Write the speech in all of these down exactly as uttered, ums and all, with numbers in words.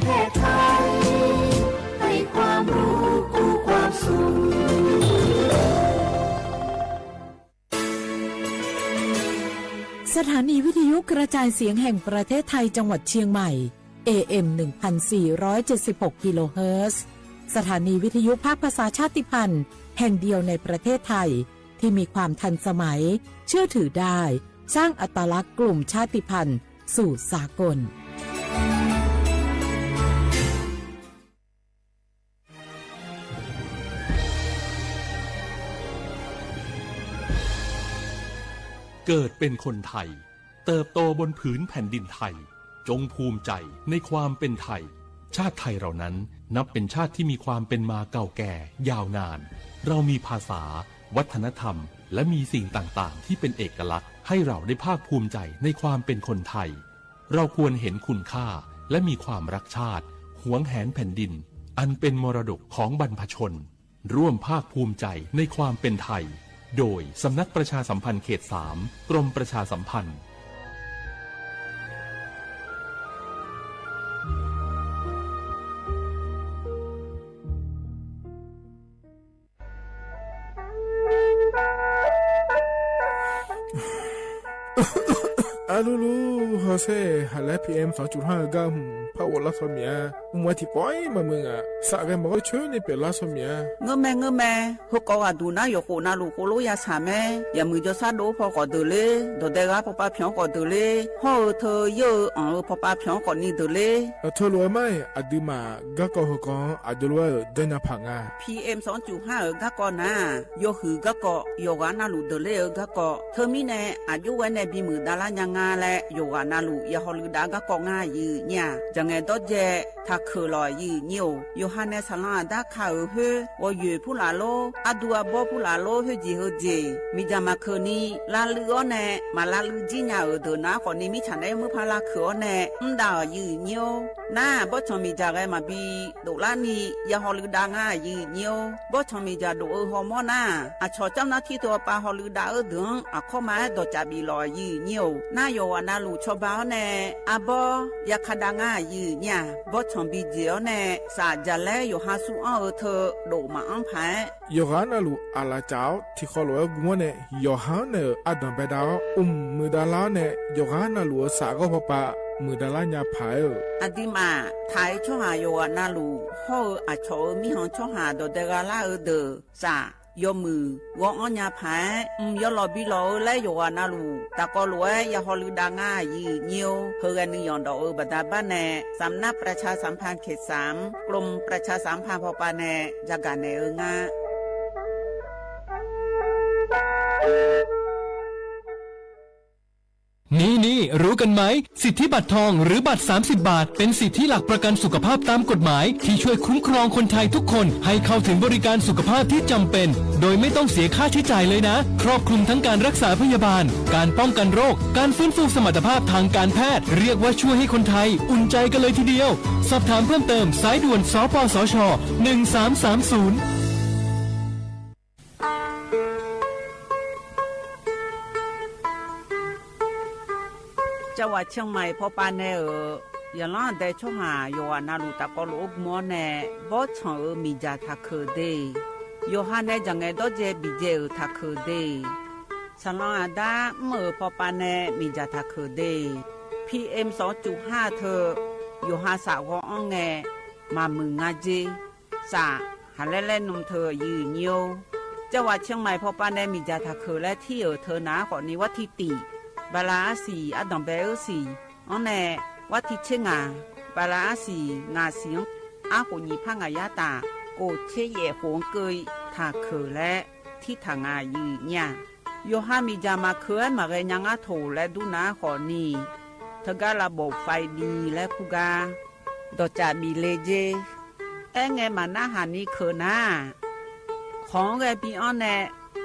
เทศไทย ให้ความรู้คู่ความสุข สถานีวิทยุกระจายเสียงแห่งประเทศไทยจังหวัดเชียงใหม่ เอ เอ็ม หนึ่งพันสี่ร้อยเจ็ดสิบหก กิโลเฮิรตซ์ สถานีวิทยุภาคภาษาชาติพันธุ์แห่งเดียวในประเทศไทย ที่มีความทันสมัย เชื่อถือได้ สร้างอัตลักษณ์กลุ่มชาติพันธุ์สู่สากล เกิดเป็นคนไทย เติบโตบนผืนแผ่นดินไทย จงภูมิใจในความเป็นไทย ชาติไทยเรานั้นนับเป็นชาติที่มีความเป็นมาเก่าแก่ยาวนาน เรามีภาษา วัฒนธรรม และมีสิ่งต่างๆ ที่เป็นเอกลักษณ์ ให้เราได้ภาคภูมิใจในความเป็นคนไทย เราควรเห็นคุณค่า และมีความรักชาติ หวงแหนแผ่นดิน อันเป็นมรดกของบรรพชน ร่วมภาคภูมิใจในความเป็นไทย โดยสำนักประชาสัมพันธ์เขตสาม กรมประชาสัมพันธ์ อะลูลู ฮอเซ่ หาแล พีเอ็ม สองจุดห้า เอิ้นก้า หืม ผ้าอบล้างส้วมเมีย มัวตี้ปอยมาเมืองอะ สะแกมบอกว่าเชิญนี่เป๋นล้างส้วมเมีย เงอะแม เงอะแม เฮากอดอะดูนะ อย่าโขนาลูกโคโลยาสาแม อย่ามือจอซาโดพอกอดเดินเลย ดอดแดงาพอปาเผียงกอดเดินเลย ห้อเออเธอเยอะเอออ่องเออพอปาเผียงกอดนี่เดินเลย เออ เธอรู้ไหม อะดื้อหมา ก้ากอเฮากอ อะดูรู้ว่าเออ เดินยาผางา พีเอ็ม สองจุดห้า เออ ก้ากอนะ ยอหือก้ากอ หยอกหานาลูกเดินเลยเออ ก้ากอ เธอมีแน่ อะยุแวแน่ บีหมื่นดาลาร์ยางาแล หยอกหานาลูก อย่าฮอลือดาก้ากองายื้อเนี่ย จะแงดอแจ ถ้าเขินหล่อยื้อเนี่ย หยอกหาแน่ สาลองอะดาคาเออเฮ้ย วอหยุยผู้หลาโล อะดูอะบอผู้หลาโล เฮ้ยจีเฮอเจ มีจามาเขินนี่ ลาลืออ้อแน่ มาลาลือจี้เนี่ยเออ เดินนะ ขอนี่มิจฉาแน่ เมื่อพาลาเขินอ้อแน่ อืม ดายื้อเนี่ย น้า บอสชองมีจาแกมาบี โดละนี่ อย่าฮอลือดางายื้อเนี่ย บอสชองมีจาโดเออฮอมอน้า อะชอเจ้าหน้าตี้ตัวปาฮอลือดาเออเดิง อะเข้ามาดอจ๋าบีหล่อยื้อเนี่ย น้าหยอกหานาลูกชอบาอ้อแน่ อะบอ อย่าคาดางายื้อเนี่ย บอสชองบีเจ๋ออ้อแน่ สาจะแลหยอกหาสู้อ้อเออเธอ โดมาอ้อมผาย หยอกหานาลูก อะลาจ๋าว ตี้คอหลวงกุมอแน่ หยอกหาเน่อ อะดอนแบดาว อุ้มหมื่นดาลาร์แน่ หยอกหานาลูก สาก็พอปา หมื่นดาลาร์ยาผายเออ อะดีมา ถ้าเอชอบหาหยอกหานาลูก ห้อเออ อะชอเออ มีหองชอบหาดอแดงาลาเออเดอ สา ยอมือ วออ้อนยาผาย อืม ยอหล่อบีหล่อเออ แลหยอกหานาลูก ตะกอหลวง อย่าฮอลือดางายื้อเนี่ย เฮอแกนึ่งหย่อนดอกเออ บาดาบ้านแน่ สำนักประชาสัมพันธ์เขตสาม กรมประชาสัมพันธ์พอปาแน่ จะกาแน่เอองา นี่ๆ รู้กันไหม สิทธิบัตรทองหรือบัตรสามสิบบาท เป็นสิทธิหลักประกันสุขภาพตามกฎหมาย ที่ช่วยคุ้มครองคนไทยทุกคนให้เข้าถึงบริการสุขภาพที่จำเป็น โดยไม่ต้องเสียค่าใช้จ่ายเลยนะ ครอบคลุมทั้งการรักษาพยาบาล การป้องกันโรค การฟื้นฟูสมรรถภาพทางการแพทย์ เรียกว่าช่วยให้คนไทยอุ่นใจกันเลยทีเดียว สอบถามเพิ่มเติม สายด่วน สปสช หนึ่งสามสามศูนย์ จังหวัดเชียงใหม่พอปาแน่เออ อย่าล้อแดชอบหาหยอกหานาลูก ตะกอหลวงกุมอแน่ บอสชองเออ มีจาถ้าเขินเด หยอกหาแน่ จะแงดอแจบีเจเออ ถ้าเขินเด สาลองอะดา อืม เออ พอปาแน่ มีจาถ้าเขินเด พีเอ็ม สองจุดห้า เธอ หยอกหาสาก็อ้องแง มามืองาเจ สา หาแลแลหนุ่มเธอยื้อเนี่ย จังหวัดเชียงใหม่พอปาแน่ มีจาถ้าเขินแลตี้เออเธอหนา ขอนี่วัดตี้ติ บาลาอาสี อะดองแบเออสี อ้อแน่ วัดตี้เชงา บาลาอาสี งาเสียง อาโกหยีผ้างายาตา โกเชแหย่โขงเกย ถ้าเขินแล ตี้ถ้างายื้อเนี่ย หยอกหามีจามาเขินมาแกยังอาโถแลดูหนา ขอนี่ เธอก้าระบบไฟดีแลคู่ก้า ดอจ๋าบีเลเจ แอ้แงมาหน้าหานี่เขินนา ของแกปีอ้อนแน่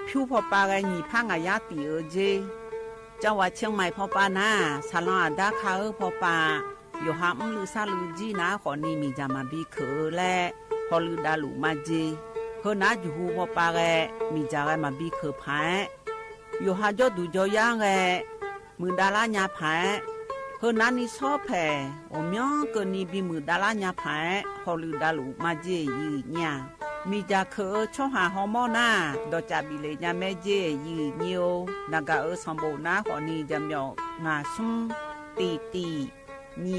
ผิวพอปาแกหยีผ้างายาติเออเจ จังหวัดเชียงใหม่พอปานา สาลองอะดาคาเออพอปา หยอกหาอืมลือซาลือจี้หนา ขอนี่มีจามาบีเขินแล ฮอลือดาลูกมาเจ เฮอหนาจูฮูพอปาแก มีจาแกมาบีเขินผาย หยอกหาจ้อดูจ้อย้างแก มือดาลาญาผาย ဟိုနန်းနံၤဆီဖဲ အိၣ်မညီကၢၢ်နံၤ ဘီမုၢ်ဒၣ်လါညါဖး ဟီၣ်လုၢ်ဒၣ်လူၣ်မၤစ့ယုၢ်ညါ မ့ၢ်တၢ်ခဲအၢ ဆီဟၣ်ဟီမီ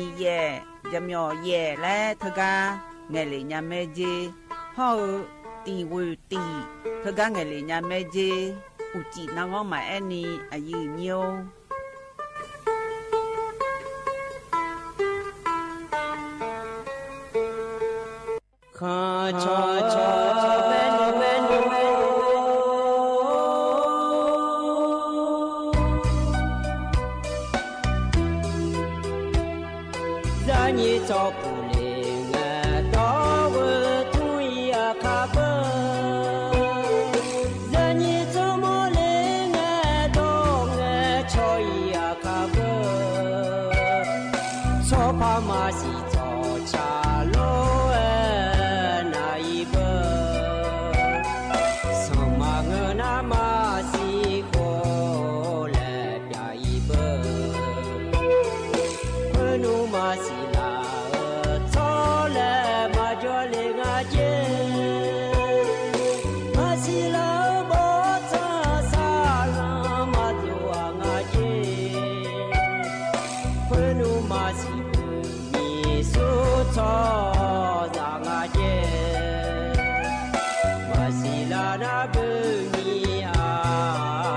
နၤ ဒီးကၠၣ်ဘံၣ်လ့ၣ်ညါမဲစ့ယုၢ်ညါအိၣ် နဂၤအၢ ဆီၣ်ဘိၣ်နါဃီနံၤ ယမီၣ် ငါးဆူ တံၢ်တံၢ် နံၣ်ယဲၢ် ယမီၣ်ယဲၢ်လၢ ထၢဂၤ ငဲၤလ့ၣ်ညါမဲစ့ ဟီၣ်အၢ တံၢ်ဝ့ၢ်တံၢ် ထၢဂၤ ငဲ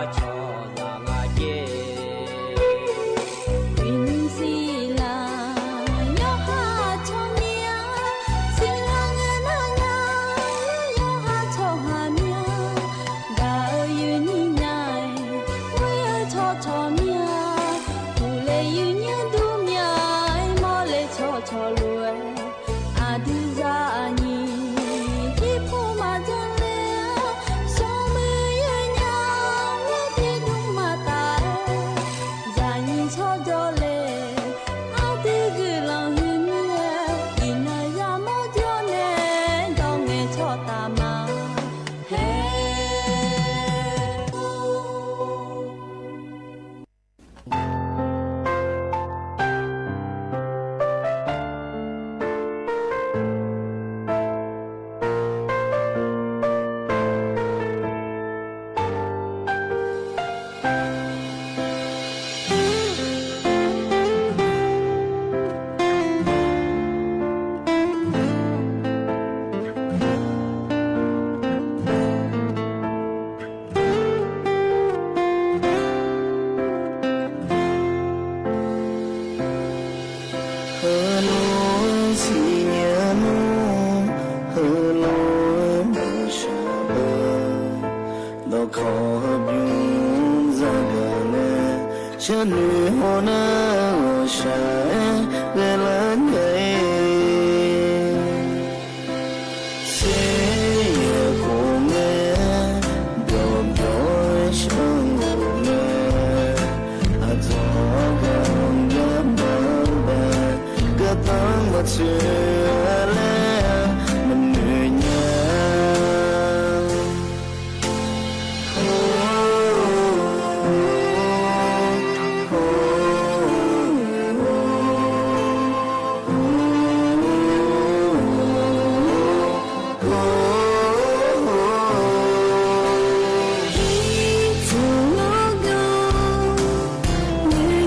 ၤလ့ၣ်ညါမဲစ့ အိၣ်စံၣ်နါဂီၢ်မးအဲၣ်နံၤ အယုၢ်ညါအိၣ်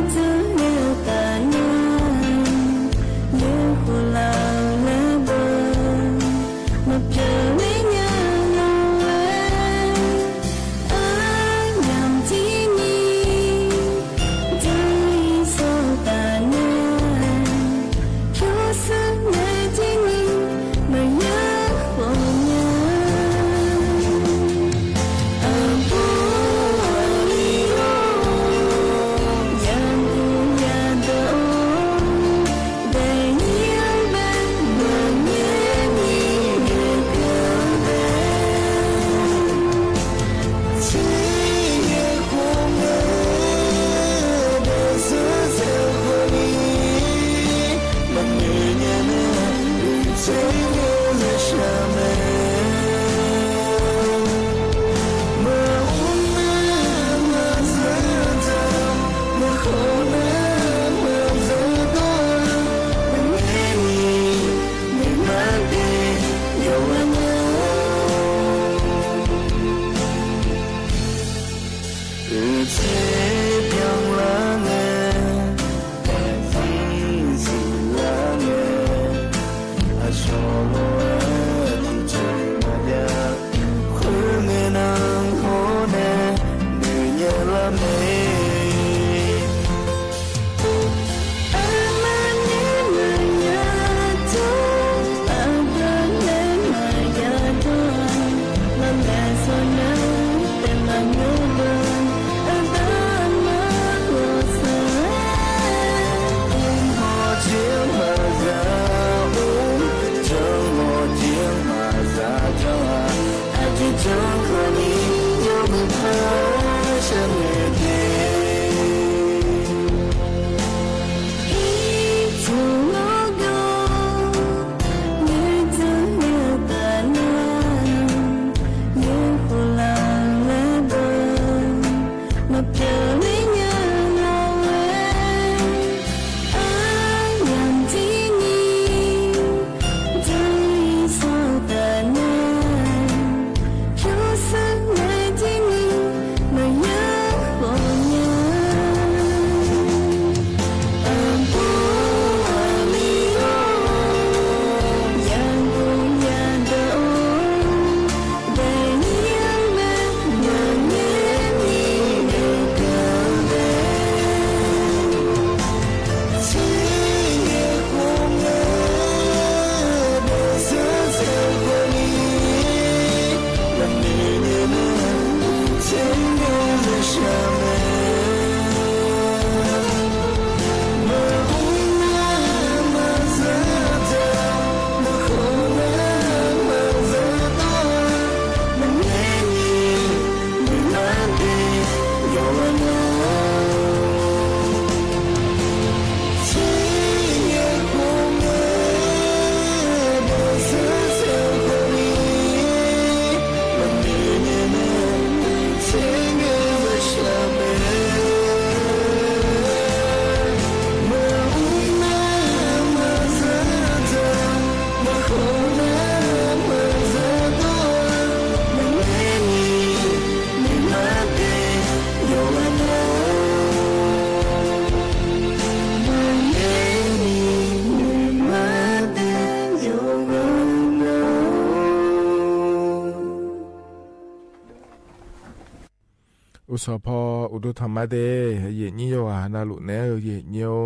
စီၤဖီ အိၣ်ဒိၣ်ထီၣ်မးဒ့ၣ် ယဲၢ်နံၣ်ယိၤဂၤဟးနၢ်လူၢ်နဲဧၢ ယဲၢ်နံၣ်ဧိၤ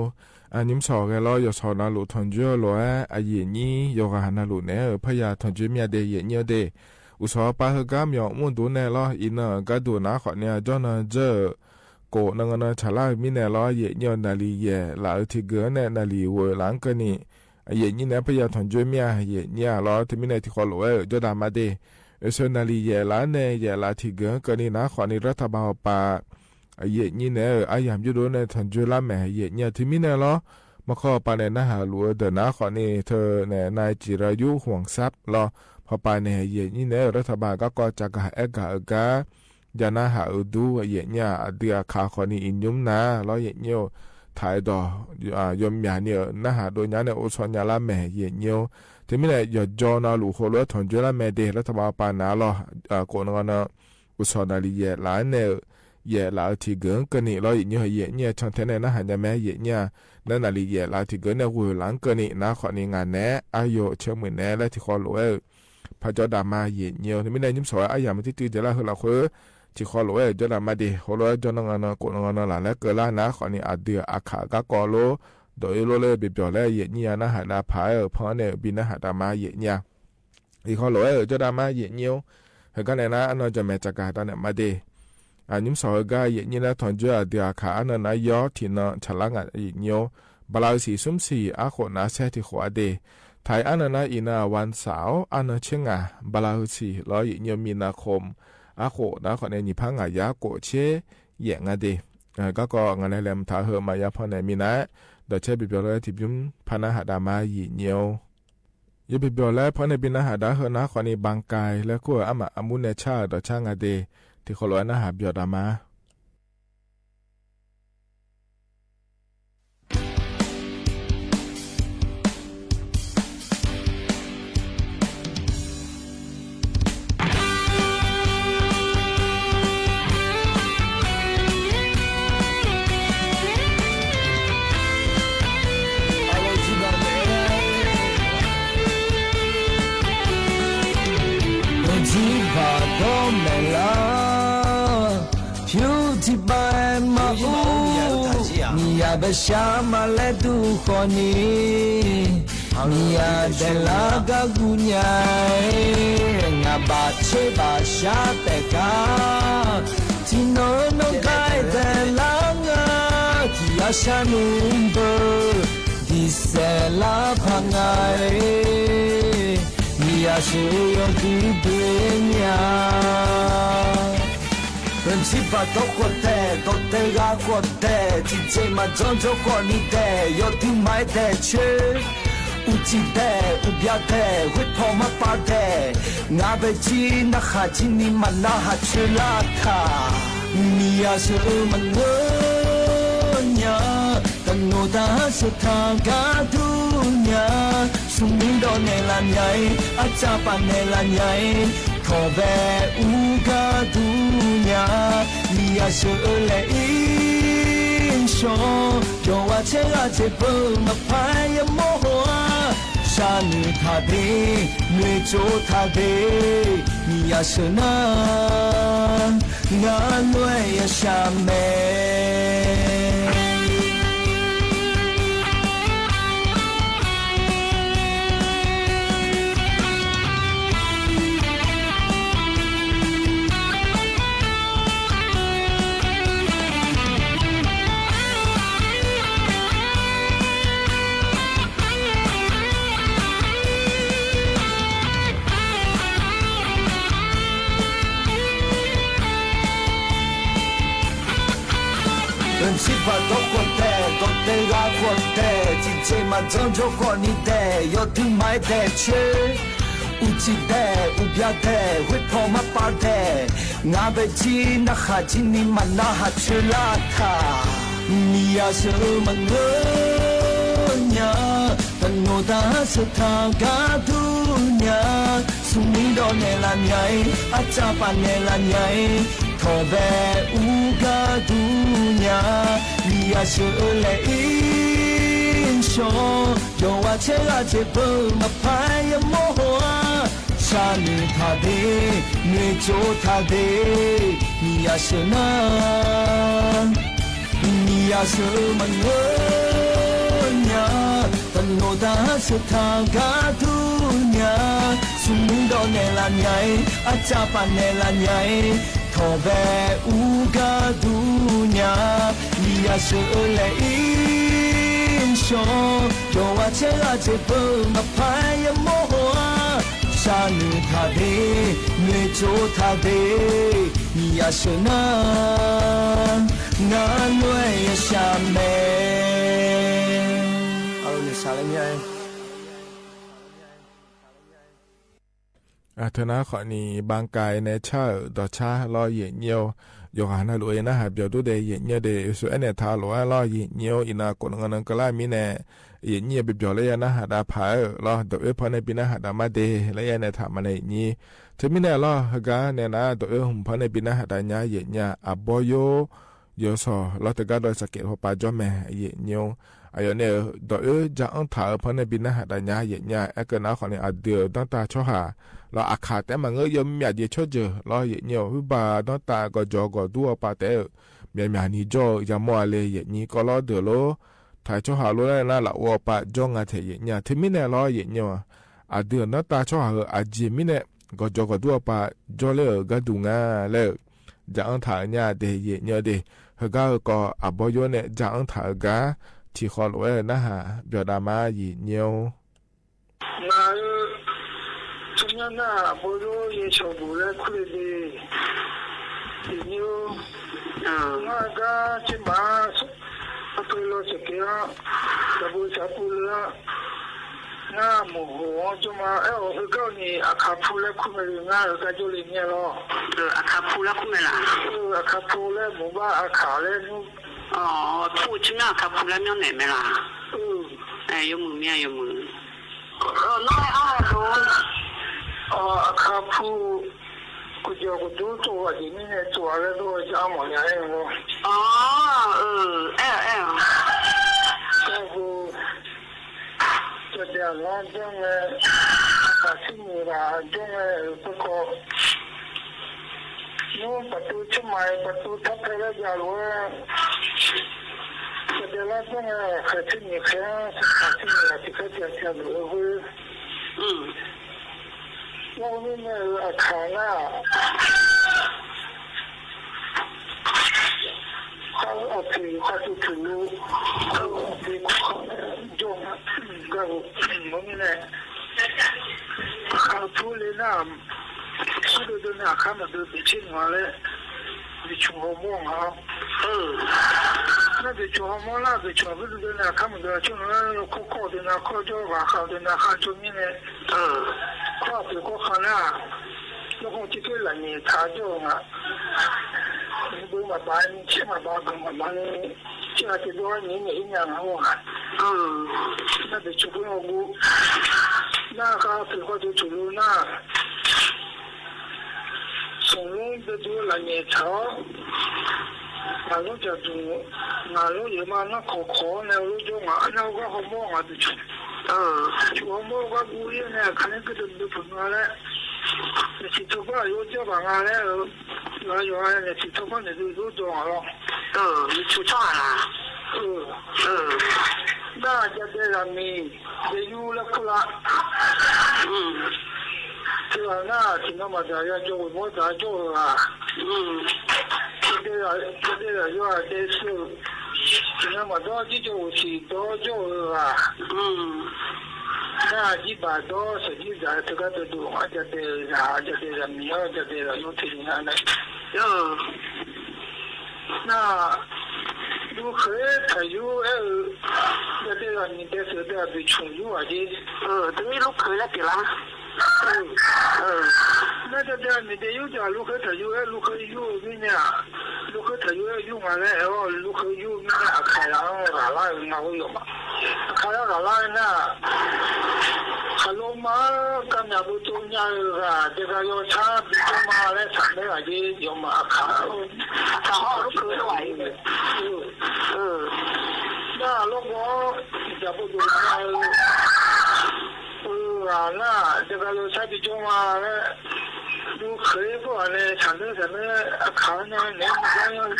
အညိမုၢ်စီၤဂဲၤလီၤ ယိၤစီၤနၢ်လူၢ်ထီၣ်ကၠိလိာ်ဧါ အယဲၢ်နံၣ်ယိၤဂၤဟးနၢ်လူၢ်နဲဧၢ ဖဲယၤထီၣ်ကၠိမ့ၢ်ဧါဒ့ၣ် ယဲၢ်နံၣ်ဧိၤဒ့ၣ် အိၣ်စီၤပၤဟၢဂၤမၠီမူဒိၣ်နဲလီၤ အံၤနၢ်ကါဒိၣ်နၤဃိးနံၣ် အကၠီနၢ်ကၠိ ကိးနၢ်ဂီၢ်နၢ်ဆၣ်လၢမံန့ၣ်လီၤ ယဲၢ်နံၣ်ဧိၤ နၣ်လံၤယဲၢ် လၢအထံၣ်ဂ့ၤန့ၣ် နၣ်လံၤဝဲလၢကၢၢ်နံၣ် အယဲၢ်နံၣ်န့ၣ် ဖဲယၤထီၣ်ကၠိမ့ၢ်ဧါ ယဲၢ်နံၣ်ဧါလီၤ တမံၤန့ၣ် ထံၣ်ဃီလိာ်ဝဲဧၢ ကၠီဒၣ်မါဒ့ၣ် အ့ၣ် ဆၢနၣ်လံၤယဲၢ်လၢန့ၣ် ယဲၢ်လၢထံၣ်ဂ့ၤကၢၢ်နံၣ် နၤဃိးနံၣ်ရၢထၢၣ်ဘၣ်အီၤပၢ် အယဲၢ်နံၣ်န့ၣ် အယၤမၠိဒိၣ်န့ၣ် ထီၣ်ကၠိလၢမဲာ် ယဲၢ်နံၣ်ဧိၤ တမံၤန့ၣ်လီၤ မီၢ်ခီပၤန့ၣ် နၢ်ဟးလူၢ်အဒၢးနၤဃိးနံၣ် ထၢၣ်န့ၣ် နၢ်စံၣ်ရၢယူၢ် ဟွင်စပ်းလီၤ ဖီပၤန့ၣ် ယဲၢ်နံၣ်န့ၣ် ရၢထၢၣ်ဘၣ်ကါကီကၢ်ဂၤအဲၣ်ကၢ်အဂၤ ယၤနၢ်ဟးအဒူ ယဲၢ်နံၣ်ဧါ အဒုးအခးဃိးနံၣ်အံၤညိမ့ၢ်နၤလီၤ ယဲၢ်နံၣ်ဧိၤ ထၢၣ်အဲၣ်ဒိး ယီၤမၠးန့ၣ် နၢ်ဟးဒိၣ်ညါန့ၣ် အိၣ်ဆီညါလၢမဲာ် ယဲၢ်နံၣ်ဧိၤ တမံၤန့ၣ် ယီၤကၠီနၢ်လူၢ်ဃိလၢထီၣ်ကၠိလၢမဲာ်ဒ့ၣ် ရၢထၢၣ်ဘၣ်ပၢ်နၤလီၤ ကိးနၢ်ဂီၢ်နၢ် အိၣ်စီၤနၣ်လံၤယဲၢ်လၢန့ၣ် ယဲၢ်လၢအထံၣ်ဂ့ၤကၢၢ်နံၣ်လီၤ ယဲၢ်နံၣ်ဧိၤ ယဲၢ်နံၣ်ဧိၤ ဆီၣ်ထဲန့ၣ် နၢ်ဟးညါမဲာ် ယဲၢ်နံၣ်ဧါ နၢ်နၣ်လံၤယဲၢ်လၢအထံၣ်ဂ့ၤန့ၣ် ဝဲလၢကၢၢ်နံၣ် နၤဃိးနံၣ် ငါနဲ အယိၤဆၢမုၢ်နဲ လၢထံၣ်ဃီလိာ်ဝဲဧၢ ဖးကၠီဒၣ်မါ ယဲၢ်နံၣ်ဧိၤ တမံၤန့ၣ် ညိမုၢ်စီၤဝဲ အယၤမၢတံတုၤဒဲးလၢဟၢလီၤဃု ထံၣ်ဃီလိာ်ဝဲဧၢ ကၠီဒၣ်မါဒ့ၣ် ဃိလၢကၠီနၢ်ဂီၢ်နၢ် ကိးနၢ်ဂီၢ်နၢ်လၢ်လၢကၢၢ်လၢနၤဃိးနံၣ် အဒုးအခးကါကီလိၤ ဒီးအ့ၣ်လိလၢဘံၣ်ဘျီၣ်လၢ ယဲၢ်နံၣ်ဧါ နၢ်ဟးနၤဖးဧၢ ဖီန့ၣ် ဘံၣ်နၢ်ဟးဒၣ်မါ ယဲၢ်နံၣ်ဧါ ထံၣ်ဃီလိာ်ဝဲဧၢ ကၠီဒၣ်မါ ယဲၢ်နံၣ်ဧိၤ ဟဲကါန့ၣ်နၤ အနီၢ်ကၠီၣ်မဲာ်တၢ်ကၤတၢ်န့ၣ်မါဒ့ၣ် အညိမုၢ်စီၤဟဲကါ ယဲၢ်နံၣ်လၢထီၣ်ကၠိအဒုးအခး အနီၢ်နၤယီၤ ထံၣ်နီၢ်ဆၣ်လၢငါ ယဲၢ်နံၣ်ဧိၤ ဘလးအုးဆံး စွမ်းဆံး အဃိးနၤဆဲးထံၣ်ဃီအဒ့ၣ် ထၢၣ်အနီၢ်နၤအံၤနၤ ဝၣ်စၢ် အနီၢ်ဆ့ငါ ဘလးအုးဆံးလီၤ ယဲၢ်နံၣ်ဧိၤ မံၤနၤခိၣ် အဃိးနၤဃိးနံၣ် နံၣ်ဖးငါယၤ ကိးဆ့ယဲၢ်ငါဒ့ၣ် ကါကီ ငါနဲလဲၣ် မတၤဟၢမၤယါဖီန့ၣ် မံၤနၤ ဒီးဆဲးဘံၣ်ဘျီၣ်လၢထံၣ်ဘျုးဖးနၢ်ဟးဒၣ်မါ ယဲၢ်နံၣ်ဧိၤ ယဘံၣ်ဘျီၣ်လၢဖီန့ၣ် ဘံၣ်နၢ်ဟးဒၣ်ဟၢနၤဃိးနံၣ် ဘၣ်ကဲလၢခိၣ်အမၤအမူနဲဆါဒီးဆါငါဒ့ၣ် ထံၣ်ဃီလိာ်ဝဲနၢ်ဟးဘျီၣ်ဒၣ်မါ ပထံၣ်ဘၣ်ဒီးမဲာ်လၢ ဖၠူထံၣ်ဘၣ်မၤအူ မံၤယၤဘၣ်ဆၣ်မၤလဲၣ်ဒူဃီန့ၣ် မံၤယၤဒဲးလၢကကူညါ ငါဘၣ်ဆဲးဘၣ်ဆါပဲၣ်ကါ ထံၣ်နီၢ်နီၢ်ကါဒဲးလၢငါ ထံၣ်ယၤဆၢနုာ်ဘၢ ဒ်စဲးလၢဖးငါ မံၤယၤဆၢယီၤဒုးဒွဲညါ ပထံၣ်ဘၣ်ဒီးဃိးဒဲး ဒီးတဲဂၤဃိးဒဲး ထံၣ်က့ၤမၤကၠီကၠီဃိးနံၣ်ဒဲး ယီၤဒုးမၤဒဲးဆၢ အူကၠံဒဲး အူဘျါဒဲး ဝ့ၢ်ဖီမၤပၤဒဲး ငါဘၣ်ကၠံနၢ်ဟးကၠံနံၤမၤနၢ်ဟးဆၢလၢထး မံၤယၤဆၢမၤနၢၤညါ တနီၤတၢ်ဟးဆၢထးဂၤဒူညါ ဆူမုၢ်ဒီးနဲလၢညါ အစၢ်ပာ်နဲလၢညါ ထီၣ်ဘဲအူကၢ်ဒူညါ မံၤယၤဆၢလဲၤအ့ၣ်စီ ယွၤဝဲဆဲးဂၤဆဲးပၢမၤဖးယမိၢ်ဟိဧါ ဆၢနုာ်ထးဒ့ နွံကၠိထးဒ့ မံၤယၤဆၢနၤ ငါလွဲယဆၢမဲာ် ပထံၣ်ဘၣ်ဒီးဃိးဒဲး ဒီးတဲဂၤဃိးဒဲး ထံၣ်က့ၤမၤကၠီကၠီဃိးနံၣ်ဒဲး ယီၤဒုးမၤဒဲးဆၢ အူကၠံဒဲး အူဘျါဒဲး ဝ့ၢ်ဖီမၤပၤဒဲး ငါဘၣ်ကၠံနၢ်ဟးကၠံနံၤမၤနၢ်ဟးဆၢလၢထး မံၤယၤဆၢမၤနၢၤညါ တနီၤတၢ်ဟးဆၢထးဂၤဒူညါ ဆူမုၢ်ဒီးနဲလၢညါ အစၢ်ပာ်နဲလၢညါ ထီၣ်ဘဲအူကၢ်ဒူညါ မံၤယၤဆၢလဲၤအ့ၣ်စီ ယွၤဝဲဆဲးဂၤဆဲးပၢမၤဖးယမိၢ်ဟိဧါ တၢ်နုၢ်ထၢ်ဒ့ နွေချိုထၢ်ဒ့ မီယါဆၢနၢ် မီယါဆၢမၢ်နၢ် ညါ တၢ်နုၢ်တၢ်ဆၢထၢၣ်ဂၤဒူညါ ဆူမုၢ်ဒီးနဲၣ်လၢညါ အစၢ်ပာ်နဲၣ်လၢညါ ထီၣ်ဘဲအူဂၤဒူညါ မီယါဆၢအၢလဲၣ်အ့ၣ် ရှီ ယွၤဝဲဆဲးဂၤဆဲးပၢ မဖးယမိၢ်ဟိဧါ တၢ်နုၢ်ထၢ်ဒ့ နွေချိုထၢ်ဒ့ မီယါဆၢနၢ် နၢ်လွဲယဆၢမဲ အၢ နဆၢလၢညါ အထၢၣ် နၢ်ဃီနံၤ ဘၣ်ကဲန့ၣ် ဆၢဒီးဆၢလီၤ ယိၤညိ ယိၤဂၤနၢ်လိၤ ယနၢ်ဟးပျီၤဒိၣ်ဒဲး ယိၤညိဒဲး ယဆိအဲၣ်န့ၣ်ထးလိၤဝဲလီၤ ယိၤညိ အံၤနၤကိးနဂီၢ်နကလၢ်မံန့ၣ် ယိၤညိ ပျီၤလၢယနၢ်ဟးဒၣ်ဖးဧၢလီၤ ဒီးအၢ ဖီၣ်န့ၢ်ဘံနၢ်ဟးဒၣ်မးဒဲး လၢယဲန့ၣ်ထးမးန့ၣ် ယိၤညိ တမံၤန့ၣ်လီၤ ဟါဂၤန့ၣ်နၤ ဒီးအၢ ဟူးဖီၣ်န့ၢ်ဘံနၢ်ဟးဒၣ်ညါ ယိၤညိ အဘီယိ ယိၤစီၤ လီၤတဂၤဒီး စကဲးဖိပာ်ကၠီမဲာ် ယိၤညိ အယီၤန့ၣ် ဒီးအၢ ကၠၢ်အၢၣ်ထၢ်အၢ ဖီၣ်န့ၢ်ဘံနၢ်ဟးဒၣ်ညါ ယိၤညိ အဲကနၢ်ဃီနံၤ အဒုးဒီတၢ်ဆီဟး လီၤ အခးတဲမၤငၢၢ် ယမၠးဒံးဆိၣ်စၢၤလီၤ ယိၤညိ ဟုဘၣ်ဒီတၢ် ကီၤကၠီၤကီၤဒူအီၤပာ်တဲဧၢ မၠးမၠးနံၤကၠီ ယမီၢ်အလဲၣ် ယိၤညိ ကီၢ်လီၤဒၢးလီၤ ထးဆီဟးလိၤလၢနၤ လၢအူအီၤပာ်ကၠီ ငါထဲး ယိၤညိ တမံၤန့ၣ်လီၤ ယိၤညိ အဒုးဒီတၢ်ဆီဟးဧၢ အယံာ်မံန့ၣ် ကီၤကၠီၤကီၤဒူအီၤပာ်ကၠီလၢအဂၤဒူၣ်ငါလဲၣ် ကၠၢ်အၢၣ်ထၢ်အၢညါဒဲး ယိၤညိဒဲး ဟါဂၤဧၢ ကီၢ်အဘီယိန့ၣ် ကၠၢ်အၢၣ်ထၢ်အၢဂၤ ထံၣ်ဃီလိာ်ဝဲ နၢ်ဟးပျီၤဒၣ်မး ယိၤညိ နၤဧၢ ဆူညါနၢ်ဟးအဘီယိ ယဲၢ်ဆီၣ်ဘူၣ်လၢခူလ့ၣ်ဒ့း ယိၤညိ နၢ်ဟးဂၤ က့မး အပှ့ၤလီၤစကဲးဧါ တၢ်ဘိးစၢ်ပူၤလၢ နၢ်မိၢ်ဟိၣ်အီၤ ကၠီမး အဲၣ်အီၤ ဟါဂၤန့ၣ် အခးဖူလၢခူမဲာ်လၢနၢ် ဟါဂၤကၠီလၢညါလီၤ အခးဖူလၢခူမဲာ်လၢ အခးဖူလၢမိၢ်ဘၣ်အခးလၢနူ ဖူဆူညါအခးဖူလၢမၠီၣ်နဲၣ်မဲာ်လၢ ယမုၢ်မ့ၢ်ယမုၢ် အခးဖူ ကၠီၤကၠီၤကၠီၤ ကၠီၤကၠီၤကၠီၤ ကၠီၤလၢဒိၣ် ကၠီၤမီၢ်ယၤအဲၣ်လီၤ အဲၣ် အဲၣ် ကၠီၤကၠီၤ ကၠီၤဒဲးလီၤ ကၠီၤမဲာ် အခးဆံနံၤဘၣ် ကၠီၤမဲာ် ပကီၢ် နူပတူဆမၤ ပတူထီၣ်ဖဲလၢယၤလီၤ ကၠီၤဒဲးလီၤ ကၠီၤမဲာ် အခးဆံနံၤ အခးဆံနံၤ အခးဆံနံၤ အခးဆံနံၤ အခးဆံနံၤ အခးဆံနံၤ အခးနၢ် ခီအဖံးခီတူၢ်ထူၣ်လူ ခီအဖံးခီ ကၠီၤ ကၠီၤ မ့ၢ်န့ၣ် အခးဖူလၢနၢ် ဖုဒိၣ်ဒိၣ်န့ၣ် အခးမဒိၣ် ဘ့ၣ်ဆ့ၣ်နွၤလၢ ဘ့ၣ်ဆူၣ်ဟီၣ်မီၢ်ဧါ လၢဘ့ၣ်ဆူၣ်ဟီၣ်မီၢ်လၢ ဘ့ၣ်ဆူၣ်ဖုဒိၣ်ဒိၣ်န့ၣ် အခးမဒိၣ် ဆိၣ်နွၤလၢ ခီခီၣ်ဒိၣ်န့ၣ် ခီကၠီၤ အခးဒိၣ်န့ၣ် အခးကၠီၤမ့ၢ်န့ၣ် ခီအဖံးခီခီနၢ် လၢခီၣ်ထံးက့လၢ်န့ၣ် ထးကၠီၤ နဘိမၤဘၣ် နဆ့မၤဘၣ် ဘိမၤဘၣ်န့ၣ် ဆ့ကၤတဘျီန့ၣ် နအံၤညါနၤမီၢ်ဂၤ နဘ့ၣ်ဆူၣ်ဖုအီၤဘူ နၢ်ခီအဖံးခီတူၢ်ထူၣ်လူနၢ် ဆိၣ်လူဒိၣ်ဒိၣ်လၢ်န့ၣ်ထး နၤလူတၢ်ဒူၣ် နၤလူယမၤနၢ်ခီၣ်ခီၣ် နၤလူကၠီၤမး နၢ်ဂီၢ်ဟီၣ်မီၢ်ဂၤတဆူၣ် ဆူၣ်ဟီၣ်မီၢ်ဂၤဘူယဲၢ်န့ၣ် အခါန့ၣ်ကဒိၣ်ဒိၣ်ဖုနၤလဲၣ် နစံးထီၣ်ဘၣ်ယိၤကၠီၤဘၣ်ငါလဲၣ် ယွၤယွၤ နစံးထီၣ်ဘၣ်န့ၣ်ဒိၣ်ဒိၣ်ဒိၣ်လီၤ နဆူၣ်ထီၣ်ဧါ နကၠီၤဒဲးလၢမံၤ ဒဲးယူၢ်လၢခိလး တဂၤနၢ် ထံၣ်နီၢ်မၤတၢ်ယွၤကၠီၤဝဲၢ်မီၢ်တၢ်ကၠီၤဧၢဧါ ကၠီၤဒဲးလၢယွၤဒဲးဆၢ ထံၣ်နီၢ်မၤဒီးကၠီၤဝဲၢ်စံးဒီးကၠီၤဧၢဧါ နၢ်ကၠီၤဘၣ်ဒီးစံးဒ်တဂၤတဒိၣ် အကၠီၤဒဲးလၢ အကၠီၤဒဲးလၢမံၤ အကၠီၤဒဲးလၢယူၢ်ထံၣ်နၢ်န့ၣ် နၢ် လူဃုထၢၣ်ယူၢ်အဲၣ် ကၠီၤဒဲးလၢမံၤဒဲးစၢၤဒဲးဘ့ၣ်ဆူၣ်ယူၢ်ဧါက့ တမ့ၢ်လူဃုလၢက့ၤလၢ နၢ်ကၠီၤဒဲးလၢမံၤဒဲးယူၢ်တၢ် လူဃုထၢၣ်ယူၢ်အဲၣ် လူဃုယူၢ်မ့ၢ်န့ၣ် လူဃုထၢၣ်ယူၢ်အဲၣ်ယူၢ်မးလဲၣ် အဲၣ် လူဃုယူၢ်မ့ၢ်န့ၣ် အခါယၤဂၤလၢ နၢ်ဟူယိၤမး အခါယၤဂၤလၢနၢ် ခးလိမၤ ကမျၢၢ်ဘူးတိၢ်ညါဂၤ တဂၤယီၤဆါ ဘူးတိၢ်မးလဲၣ် ဆၣ်မ့ၢ်ဂၤက့ၤ ယီၤမးအခါ အခါဟီၣ်လူဃုတဝဲ နၢ်လိၣ်ဘီ တၢ်ဘူးတိၢ်ညါ အၢ อ่า น่า เดี๋ยวก็โยใช้ไปโจ้มาแล้ว ดูเขยพวกอะไร ฉันเนอะ ฉันเนอะ อาขาวเนี่ย เนี่ย มันก็ยัง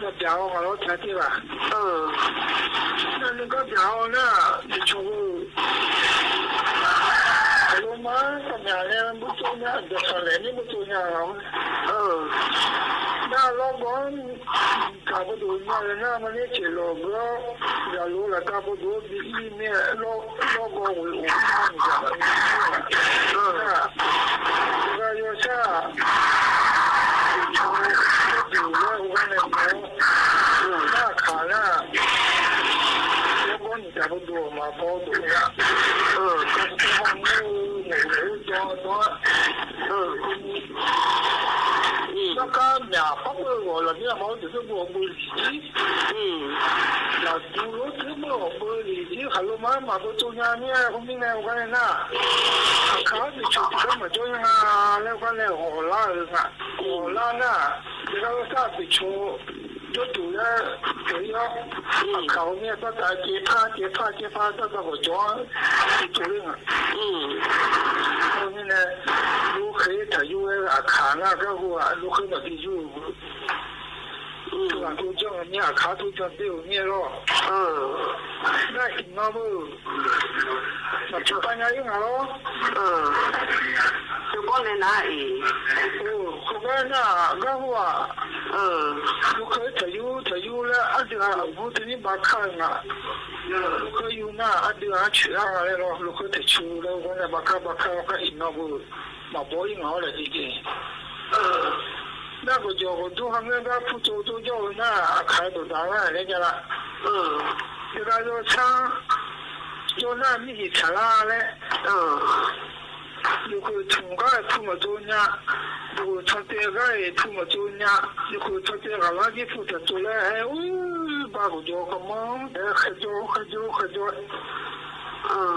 มันจะเอากับเราแท้ที่ว่า เออ นั่นมันก็จะเอานะ จะโชว์ ลงมา ปัญญาเนี่ย มันบุญโจ้เนี่ย เดี๋ยวสอนแหละนี่บุญโจ้เนี่ย เออ น่าลองก่อน กาบดูเนี่ยเลยนะ มันนี่เจ๋งหรอก แล้วอย่ารู้ละ กาบดูดีอีเนี่ย ลอง ลองก่อน โอ้ย โอ้ย เออ ก็โยชา อยู่แล้ววันนี้ หน้าขาหน้า แล้วก็จะไปดูมาพอดูเนี่ย เออ ก็ต้องมือหมูจอตัว เออ อืม แล้วก็เนี่ย ปั๊บเออ วันนี้มาถึงก็บอกมือ อืม อยากดูรถที่เมื่อออกเบอร์หลีที่ขับรถมา มาเบอร์ตัวงานเนี่ย คนนี้ไง คนนี้น่ะ ขาติดชุดก็มาช่วยงาน แล้วก็เนี่ย หัวล้านเลยอ่ะ หัวล้านน่ะ แล้วก็ทราบติดโชว์ ยศอยู่แล้ว เดี๋ยว อืม เขาเนี่ย ตั้งแต่เจ็ดห้า เจ็ดห้า เจ็ดห้า ตั้งแต่หัวจอ ติดตัวเรื่องอ่ะ อืม คนนี้นะ ลูกเขยถ้าอยู่ไอ้อาคารน่ะ ก็หัว ลูกเขยแบบที่อยู่ อืม ตัวตัวเจ้าเนี่ย ขาตัวเจ้าเดียวเนี่ยหรอ เออ ได้กินมาเบ้อ มาจุดปัญญาอยู่ไงหรอ เออ คือบ่แน่นะอี โอ้ คือว่าน่ะ ก็ว่า เออ ลูกเขยถ้าอยู่ ถ้าอยู่แล้ว อันเดียว ผู้ที่นี่บาดข้างอ่ะ ลูกเขยอยู่น่ะ อันเดียว เชื่ออะไรหรอ ลูกเขยถ้าชูแล้ว ก็เนี่ย บาดข้าง บาดข้าง ก็อินเนาะ บ่ มาบ่อยเหงาเลยจริงๆ เออ น่าก็โยก็ดูหังเงินก็ผู้โจโจโยน่าขายตัวต่างหน้าเนี่ยจ้ะละ เออ เวลาโยช้าง โยน่ามีอิสระแล้ว เออ อยู่คือถุงก็ผู้มาโจเนี่ย อยู่ชาวเตียก็ผู้มาโจเนี่ย อยู่คือชาวเตียก็ว่าที่ผู้จะโจแล้ว เอ้ย อู้ บ้าก็โยก็มอง แต่ขยโย ขยโย ขยโย เออ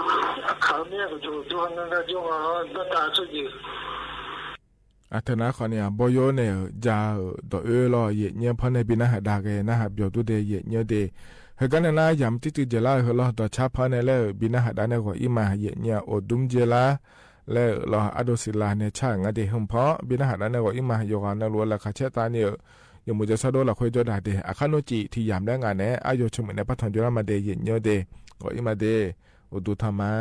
เขาเนี่ยก็อยู่ ดูหังเงินก็โย เออ บ้าตาสุดอยู่ อ่ะ เถอะนะ ขอเนี่ย บ่โยเนี่ย จะ เอ่อ ต่อเออลอ เหยียดเหยียด เพราะในปีหน้าหาดาเกนะ หาเบียวตู้เด เหยียดเหยียดเด เฮอ กันนะ ยามตี้จื้อเจล้า เฮอลอ ต่อช้า เพราะในเล่อ ปีหน้าหาดาเนี่ย ก็อิมา เหยียดเหยียด โอดุมเจล้า เล่อลอ อโดศิลาเนี่ย ช้างาเด หึมเพาะ ปีหน้าหาดาเนี่ย ก็อิมา โยกานะ ลัวละคาเชตาเนี่ย ยามูจะซะโดละ ค่อยโจดาเด อาคาโนจิ ที่ยามได้งานเนี่ย อาโยชะมึงในปะทอนโจดามาเด เหยียดเหยียดเด ก็อิมาเด โอดูธรรมา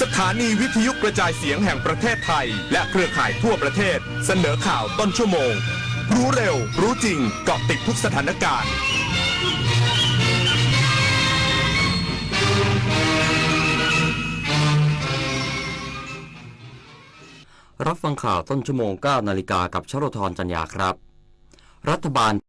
สถานีวิทยุกระจายเสียงแห่งประเทศไทย และเครือข่ายทั่วประเทศ เสนอข่าวต้นชั่วโมง รู้เร็ว รู้จริง เกาะติดทุกสถานการณ์ รับฟังข่าวต้นชั่วโมง เก้านาฬิกา กับชโลธร จันยาครับ รัฐบาล